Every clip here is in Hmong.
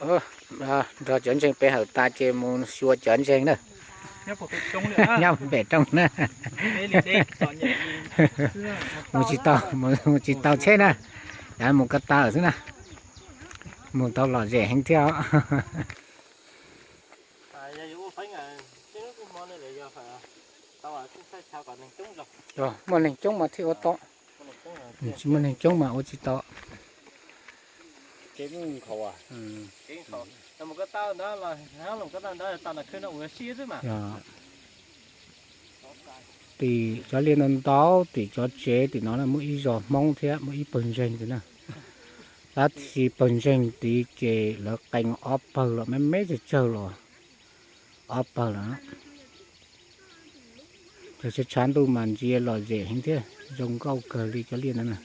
Nrog cov ntseeg pe hawm tas ces mus xyuas cov ntseeg na. Nyob pem roob na. Mus tsis tau, mus tsis tau tsheb na. Cav mus ko taw xwb na. Mus tau lom zem heev thiab. Muaj neeg coob mas thiaj ua tau. Tsis muaj neeg coob mas ua tsis tau. Tim cov liaj ntau ntau, tim cov tsev tim no muaj ib zos Hmoob thiab muaj ib pawg ntseeg tim na. Tab sis pawg ntseeg tid ces lawv qee ob pawg los me me tsawg tsawg los, ob pawg lawm. Cov tshav ntuj mas ntsia lom zem heev thiab zoo nkauj kawg li cov liaj ntawd na.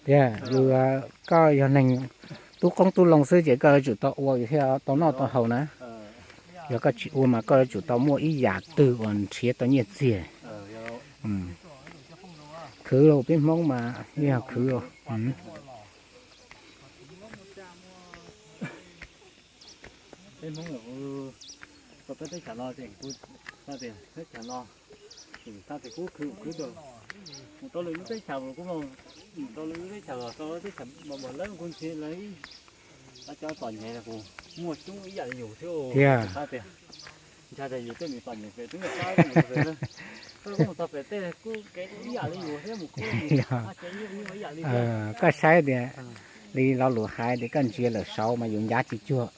Tias yus, koj yog neeg tub qoob tub loo xwb ces koj yuav tsum tau ua thiaj tau noj tau haus na. Yog koj tsis ua mas koj yuav tsum tau muaj ib yam twg uas nrhiav tau nyiaj txiag. Khwv los peb Hmoob mas yog khwv. Peb Hmoob los, peb teb chaws no ces kuv, teb chaws no, teb chaws kuv khwv khwv rau, mus rau lwm lub teb chaws los kuj, mus rau lwm lub teb chaws los rau teb chaws npam npam lawv kuj nrhiav lawv, lawv cov txom nyem los kuj muaj coob ib yam li yus thiab. Tiag. Ntshai tias yus tej me txom nyem pem twb nyob sab, koj kuj mus txog pem tej kuj kev ib yam li yus thiab, mus kuj mus, ib yam li thiab. Koj saib tias li lo lus hais tias koj ntsia lawm saud mas yus ncav tsis cuag,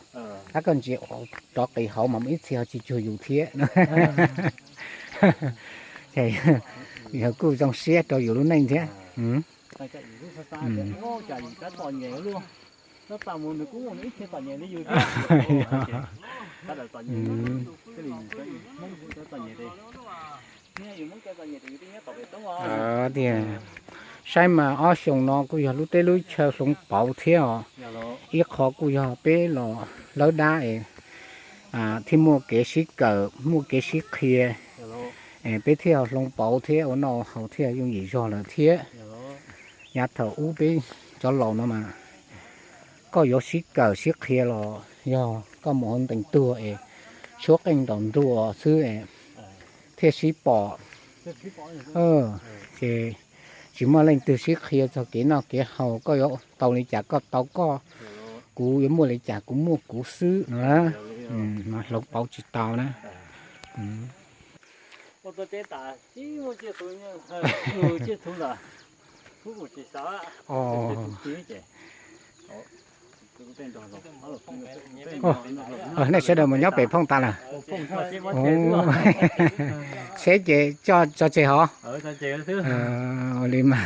tab koj ntsia rov qis hauv mas ib txhia ho tsis cuag yus thiab. Ces yog kuj zoo siab rau yus lub neej thiab. Tias saib mas ob xyoos no kuj yog lub teb lub chaw hloov pauv thiab os. Ib qho kuj yog peb los lawb dab es thiaj muaj kev sib kawm muaj kev sib qhia, es peb thiaj hloov pauv thiab ua noj haus thiaj yooj yim zog lawm thiab. Yav thaum ub peb cov laus no mas koj yuav sib kawm sib qhia los yog koj mus hauv ntees tuag es tshuab qeej ntaus nruas xwb es thiaj sib pom. Ces tsis muaj leej twg sib qhia txog kev noj kev haus, koj yuav tau li cas koj tau koj, kuv yuav muaj li cas kuv muaj kuv xwb no na. Mas hloov pauv tsis tau na. Nej sawv daws mus nyob pem phooj tas lawm. Seb ces tso tseg hov. Ua li mas.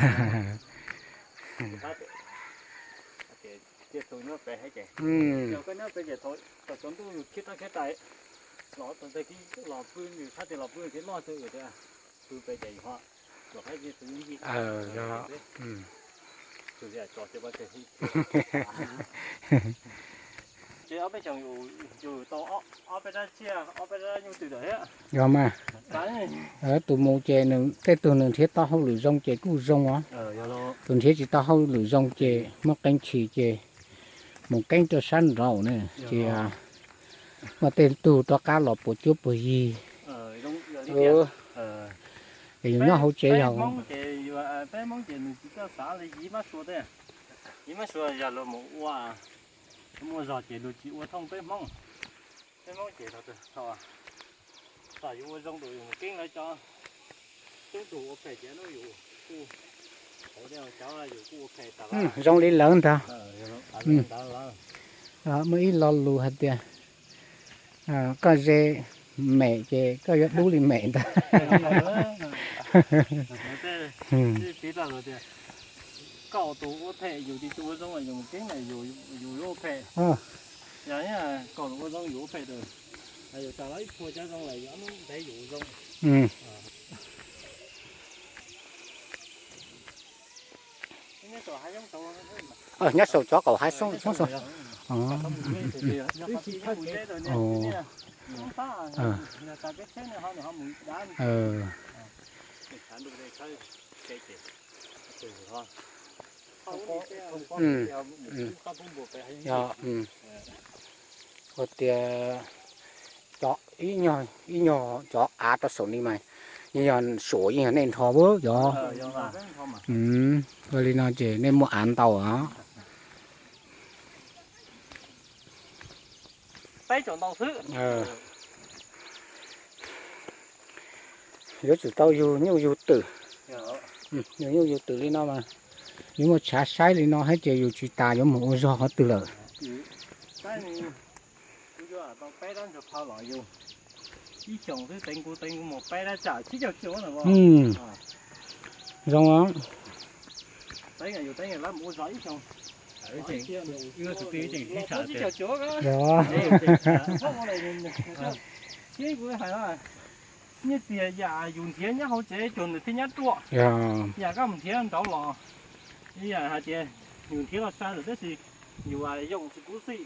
Yog mas, tus mus ces nws tej tug nws nrhiav tau hauj lwm zoo ces kuj zoo os. Tus nrhiav tsis tau hauj lwm zoo ces muaj qee chim ces mus keeb rau sab nraud ne ces muaj tej tug rov qab los puas cuab puas yig. Ces yus nyob hauv tsev yog zoo li lawv ntag. Muaj ib lo lus hais tias koj ze mem ces koj yuav dub li mem ntag. Nyob saum cov qaum hav xyoob xyoob saud. Yog ua tias cov ib nyuag cov av rau saum ni mas yeej yog suam yeej yog nej nrho a yog. Ua li no ces nej muaj av ntau os. Yuav tsum tau yug nyuj yug twm. Yug nyuj yug twm li no mas yuav muaj tshav saib li no thiab ces yus tsis tas yuav mus ua zog qhov twg lawm. Zoo. Nyiaj tiag yam yus nrhiav nyob hauv tsev cuag nws thiaj nyab ruaj. Yam koj mus nrhiav nraud los, yam hais tias yus nrhiav los sai lawm tab sis yus yoo tsis khuv xim.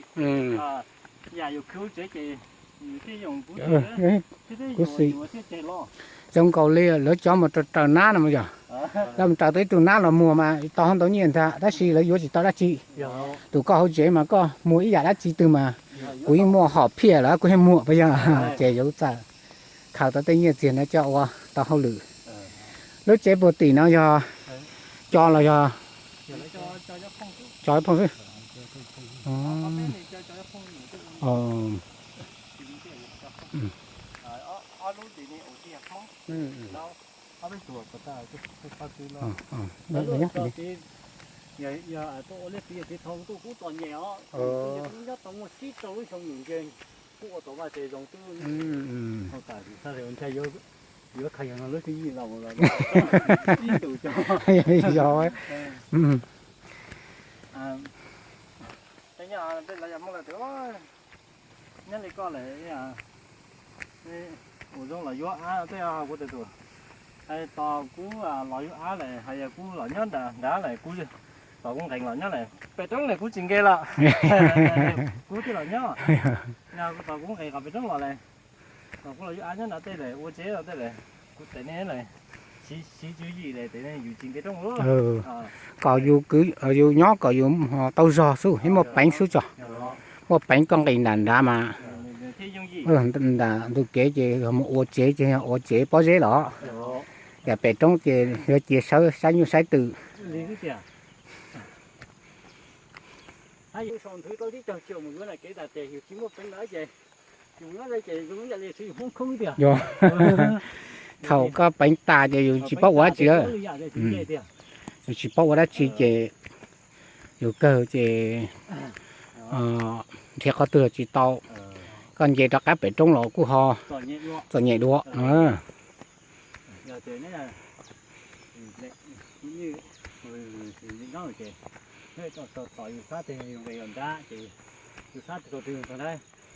Yam yus khwv hauv tsev ces nws thiaj yoo khuv xim, thiaj yuav thiaj tseg los. Zoo nkaus li lawv cov mus raws raws nab no yog, lawv mus raws tau ib tug nab los muag mas tau hauv ntau nyiaj ntag tab sis lawv yuav tsis tau dab tsi. Tus koj hauv tsev mas koj muag ib yam dab tsi twg mas kuv yeej muaj hom phiaj lawm kuv yeej muag puas yog. Ces yuav txawm khaws tau tej nyiaj txiag no coj ua tau hauj lwm. Lub tsev puag tim no yog cov los yog cov phooj xwb. Yog tuaj ua liaj txiv yog txiv thaum tuaj kuv txom nyem os, nyob tau muaj tsib rau lub xyoo nus nce, kuj ua tau vaj tse zoo twb. Thaum tas ntshai yuav, yuav khaws yog no lub xyoo yim los mus los ib ntus cov. Yog, tej nyob tej lawv yog muaj lawm tias nyob li koj lawm, ua zoo los yuav av tej kuv tus, hais tos kuv los yuav av lawm, hais yog kuv los nyob nrad lawm kuv, tos kuv nqes los nyob lawm pem roob lawm kuv tsis nqes lawm, kuv thiaj los nyob. Yog tos kuv nqes qhov pem roob los lawm, tos kuv los yuav av nyob nrad tej lawm ua tsev los tej lawm, kuv tes nej lawm, siv tswv yim lawm tes yus tsis nqes roob. Kom yus kwv yus nyob kom yus tau zog xwb, muaj peev xwb tso. Muaj peev koj nqis nram nrad mas, nram ntug kev ces yog mus ua tsev ces yog ua tsev pob zeb los, yam pem roob ces yuav cia saib nyuj saib twm. Yus tsis muaj peev lawm ces yus mus nyob ces yus nyob ces zoo ib yam li yus Hmoob khoob tiag. Yog, thaum koj peev tas ces yus tsis paub ua dab tsi lawm. Yus tsis paub ua dab tsi ces yus kawg ces nrhiav qhov twg los tsis tau. Koj nce rov qab pem roob los kuj ho txom nyem dua.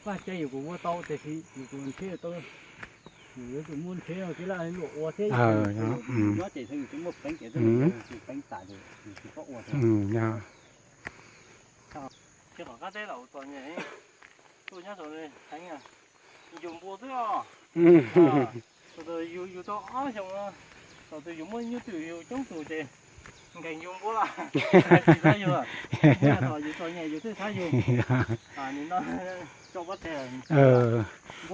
Vaj tse yus kuv ua tau tiam sis yus kuv nrhiav tau, yus yuav tsum muaj nrhiav tij laug luam ua thiab, nyob ces yus tsis muaj peev ces yus tsis peev tas ces yus tsis paub ua. Tsis qhov qab teb los txom nyem, tuaj nyob saum heev, yus npua xwb os. Yus tau ob xyoo, thaum twg yus muaj nyuj twm yus coob tus ces nkees yus npua, tsis xav yus, yus txom nyem yus thiaj xav yus.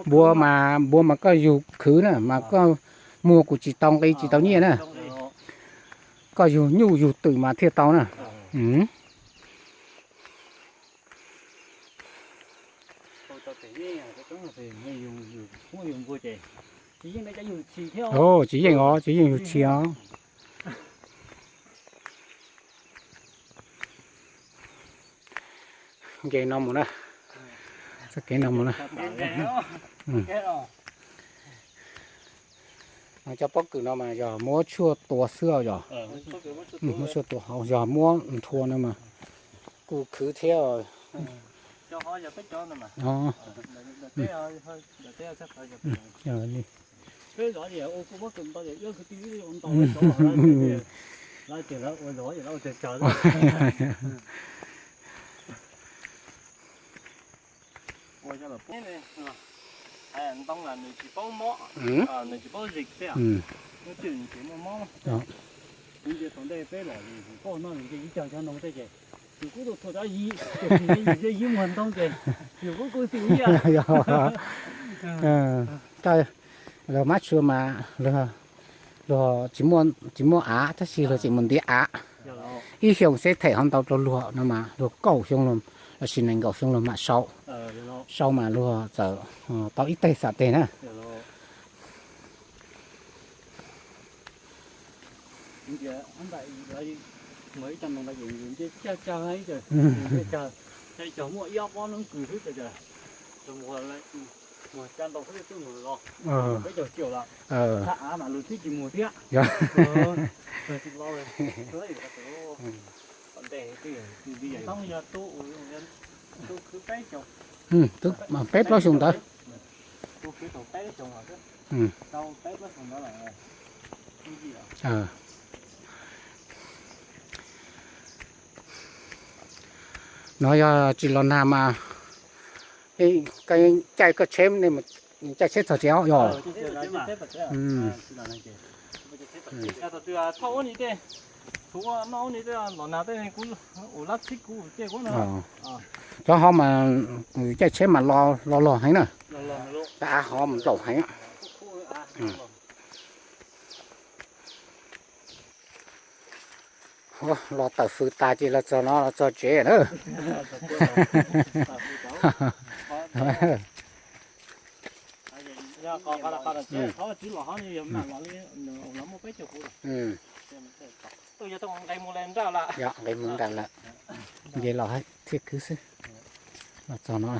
Npua mas, npua mas koj yug khwv na mas koj muag kuj tsis tau nqi tsis tau nyiaj na. Koj yug nyuj yug twm mas thiaj tau na. Tsis yeej os, tsis yeej yug tshis os. Nce no mus na. Txoj kev no mus na. Cov pob kws no mas yog muab tshuaj tua xwb os yog. Muab tshuaj tua hauv yog muab nthua no mas kuj khwv thiab. Ntoo las nws tsis paub mob, nws tsis paub zis thiab, nws tsis muaj mob. Ib ntsis thaum ntej peb los pauj no nws ib cag cov ntoo tej ces nws kuj tuaj thuam dab yim, ces yim yim muag ntoo ces yus kuj khuv xim ib yam. Lawv mab tshua mas luag tsis muaj av tab sis luag tseem mus ntiav av. Ib xyoos seb them ho ntau rau luag no mas luag kaum xyoo los sis nees nkaum xyoo luag mam sau. Sau mas luag txawm tau ib teg xam teg na. Muaj ib ob pob noob kws xwb, muag ca ntau xwb twb muag los, peb caug ciaum lawm. Tha av mas lawv twb tsis muag thiab. Peb plaub xyoo ntawd. No yog tsis los nag mas caij koj tsheb, caij tsheb txog tsev os yog. Cov hov mas caij tsheb mas lo los heev na. Cov av hov mas nplaum heev. Los tawm fws tas ces los txog no los txog tsev na. Nqis mus nram lawm, nce los thiaj khwv xwb. Los txog no,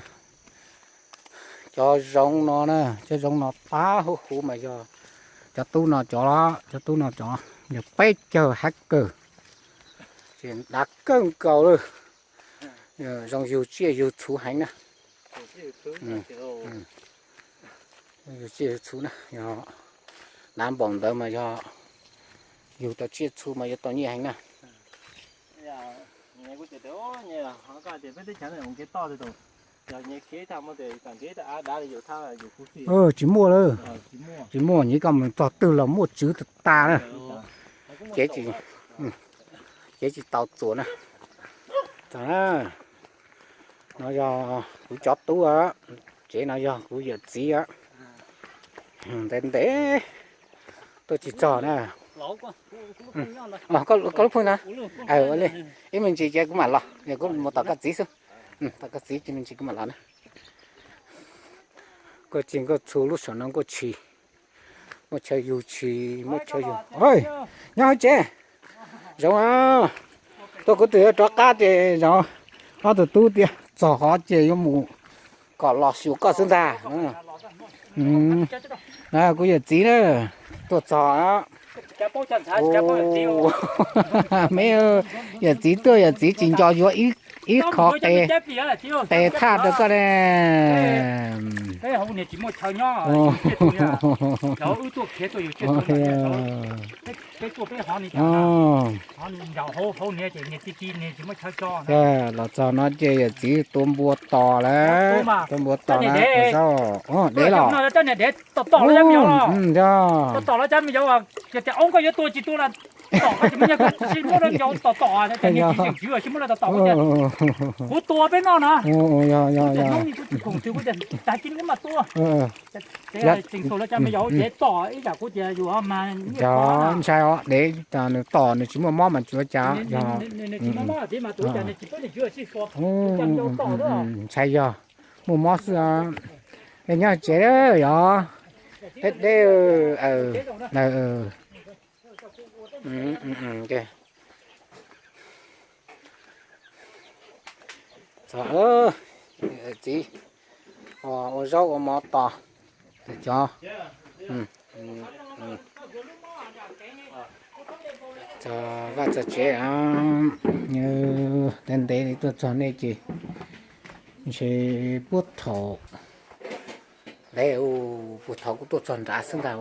cov zoov no na, cov zoov no pab huv huv mas yog cov tub no cov, cov tub no cov, yog peb caug hab kawg, ces dav kawg nkaus lawm. Zoo yug tsiaj yug txhu heev na. Yug tsiaj yug txhu na, yog dav npaum ntawd mas yog yug tau tsiaj txhu mas yuav tau nyiaj heev na. Tsis muaj lawm, tsis muaj, nyiaj koj mus txog twg los muaj tswv tag tag na. Cev tsis, cev tsis tau txuas na. No yog kuv cov tub, tsev no yog kuv yawm txiv. Ntev ntev tuaj tsis txog na. Koj lub phooj na, ib me ntsis ces kuv mam los, kuv mus tom koj txiv xwb. Tom koj txiv ces me ntsis kuv mam los na. Nkauj txi nkauj txhu lub saum no nkauj tshis, muaj chaw yug tshis, muaj chaw yug. Nyob hauv tsev, zoo. Tuaj kuv twb yuav rov qab ces zoo. Ob tug tub tias txog qhov ces yuav mus kom los xyuas koj xwb ntag. Kuv yawm txiv na, tuaj txog. Me, yawm txiv tuaj yawm txiv tsis nco yuav ib qho qe thaj rau koj ne. Los txog no ces yawm txiv tua npua tos lawm, tua npua tos na. Dev los, kuv tua peb noj na. Ntshai os, dev nws tos nws tsis muaj mob mas tsuav cas. Ntshai yog muaj mob xwb. Nyob tsev yog deb deb. Txiv, ua zaub ua mov tos cov. Txog vaj txog tsev, ntev ntev li tuaj txog nej ces ntshe puag thaum, puag thaum kuv tuaj txog nrad xwb ntag.